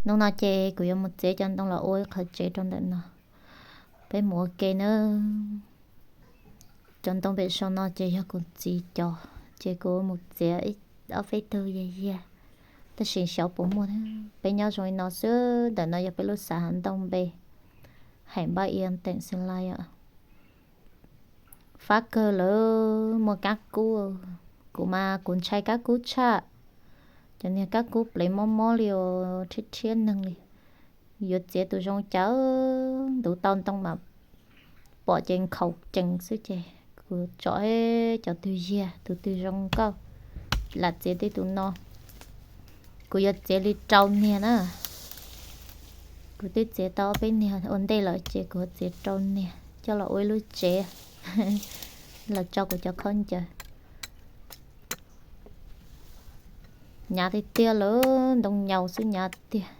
Hnub no ces kuv yuav mus txiav cov ntoo los ua ib qhov tsev rau ntawm no. Peb mus ua ke nawb. Cov ntoo pem saum no ces yog kuv txiv cov, ces kuv mus txiav ob peb tug yag yag, tab sis xyov puas muaj. Peb nyob zoo li no xwb, ntawm no yog peb lub xav hav ntoo npe, Haiv Npab Ia, teem Xeem Lais os. Fab kawg lawm, muaj kab kub. Kuv mas kuv ntshai kab kub tshaj. Cov niag kab kub plev mob mob li os, rhiab rhiab neeg li. Yuav txiav tus zoo cas, ntuv tau ntoo mas pom ces nkhaus cees xwb ces kuv tsom cov twg yiag, tus twg zoo nkauj, lam txiav tej tus no. Kuv yuav txiav li rau niag na. Kuv twb txiav tau ob peb niag ua ntej lawm ces kuv yuav txiav rau niag coj los ua ib lub tsev los tso kuv cov khaub ncaws. Hnyav tiag tiag lawm, ntoo nyaus xwb hnyav tiag.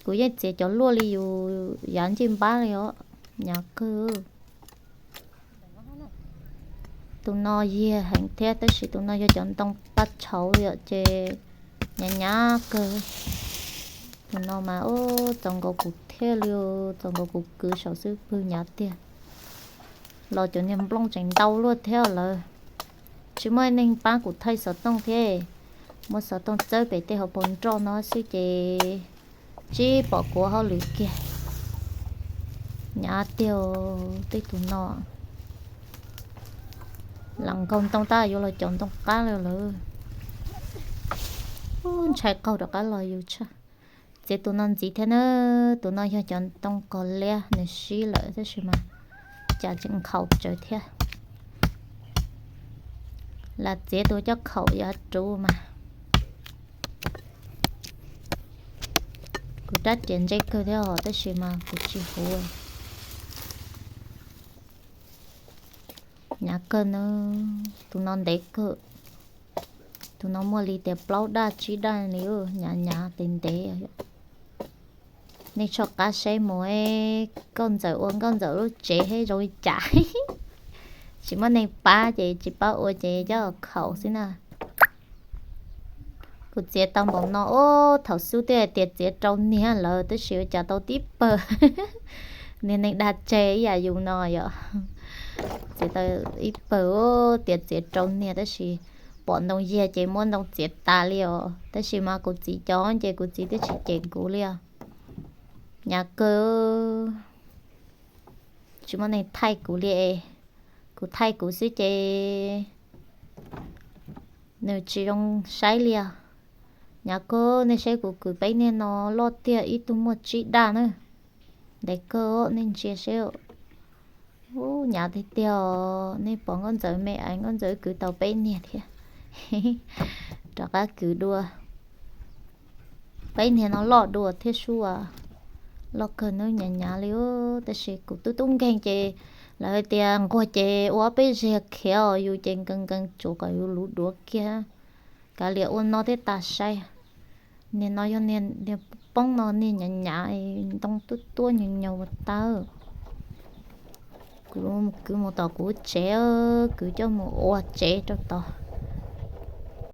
Kuv yeej txiav cov luaj li yus yav ncej npab li os, hnyav kawg. Tus no yiag heev thiab tab sis tus no yog cov ntoo paj tshauv li os ces hnyav hnyav kawg. Tus no mas ub, txaus nkaus kuv thiaj li, txaus nkaus kuv kwv saum xwb pwg hnyav tiag. Los cov niag nplooj tseem ntau luaj thiab lawm. Tsis muaj neeg pab kuv thaij xov tooj thiab, muab xov tooj txawb pem tej hauv paus nroj no xwb ces tsis pom kuv hauj lwm kiag. Hnyav tiag, tej tus no lam nkaug ntoo tab yuav los cov ntoo qab lawm. Ub, ntshai qaug rov qab los yus tshaj. Txiav tus no ntxiv thiab na, tus no yog cov ntoo qos liab nws sib lawm tab sis mas cas tseem nkhaus tsawv thiab. Lam txiav tus coj khaum yav ruv mas. Kuv rab riam ntse kawg thiab os tab sis mas kuv tsis huv. Hnyav kawg na, tus no ntev kawg. Tus no muaj li tias plaub daj tsib daj li, hnyav hnyav ntev ntev. Nej tso qab saib mus, nkauj ntxawm ua nkauj ntxawm lub tsev thiab zoo li cas. Tsis muaj neeg pab ces tsis pab ua ces coj khaum xwb na. Kuv txiav tau npaum no, ub, thaum xub twb hais tias txiav rau niag lawm tab sis ua cas tau tib pawg. Niag neeg dag tseg ib yam yus no yom. Txiav tau ib pawg, ub, tias txiav rau niag tab sis pom ntoo yiag ces muab ntoo txiav tas li os. Tab sis mas kuv txiv cov ces kuv txiv twb tsis cem kuv li os. Hnyav kawg, tsis muaj neeg thaij kuv li es, kuv thaij kuv xwb ces nws tsis zoo saib li os. Hnyav kawg, nej saib kuv kwv peb niag no loj tiag, ib tug muaj tsib daj na. Ntev kawg, nej ntsia seb. Ub, hnyav tiag tiag os, nej pom nkauj ntxawm me es nkauj ntxawm kwv tau peb niag thiab. Rov qab kwv dua. Peb niag no loj dua thiab sub as. Loj kawg, hnyav hnyav li ub, tab sis kuv tub tub nkeeg ces lawv hais tias nquag ces ua ob peb zeg khiav os, yus ces nkees nkees tsuav kom yus luv duav kiag. Kav liam ua no thiab tas sai. Niag no yog niag poob no niag hnyav hnyav, ntoo tuab tuab nyoos nyoos ua tawb. Kuv kwv mus tom kuv tsev, kwv coj mus ua tsev rau tod.